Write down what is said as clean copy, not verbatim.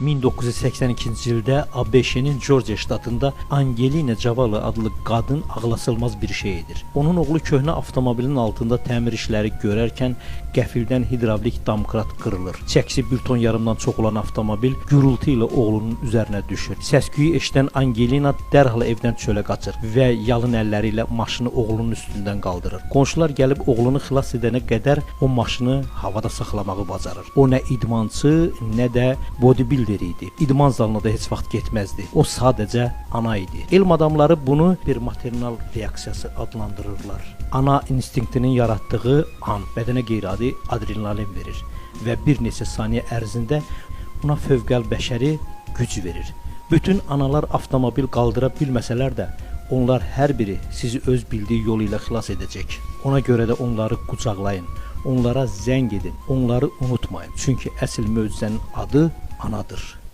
1982-ci ildə ABŞ-nin Georgia ştatında Angelina Cavalli adlı qadın ağlasılmaz bir şey edir. Onun oğlu köhnə avtomobilin altında təmir işləri görərkən qəfildən hidravlik damkrat qırılır. Çəkisi 1,5 ton çox olan avtomobil gürultu ilə oğlunun üzərinə düşür. Səs-küyü eşidən Angelina dərhal evdən çölə qaçır və yalın əlləri ilə maşını oğlunun üstündən qaldırır. Qonşular gəlib oğlunu xilas edənə qədər o maşını havada saxlamağı bacarır. O nə idmançı, nə də bodybuilder idi. İdman zalına da heç vaxt getməzdi. O sadəcə ana idi. Elm adamları bunu bir maternal reaksiyası adlandırırlar. Ana instinktinin yaratdığı an bədənə qeyri-adi adrenalin verir və bir neçə saniyə ərzində ona fövqəl-bəşəri güc verir. Bütün analar avtomobil qaldıra bilməsələr də, onlar hər biri sizi öz bildiyi yolu ilə xilas edəcək. Ona görə də onları qucaqlayın, onlara zəng edin, onları unutmayın. Çünki əsl möcüzənin adı anadır.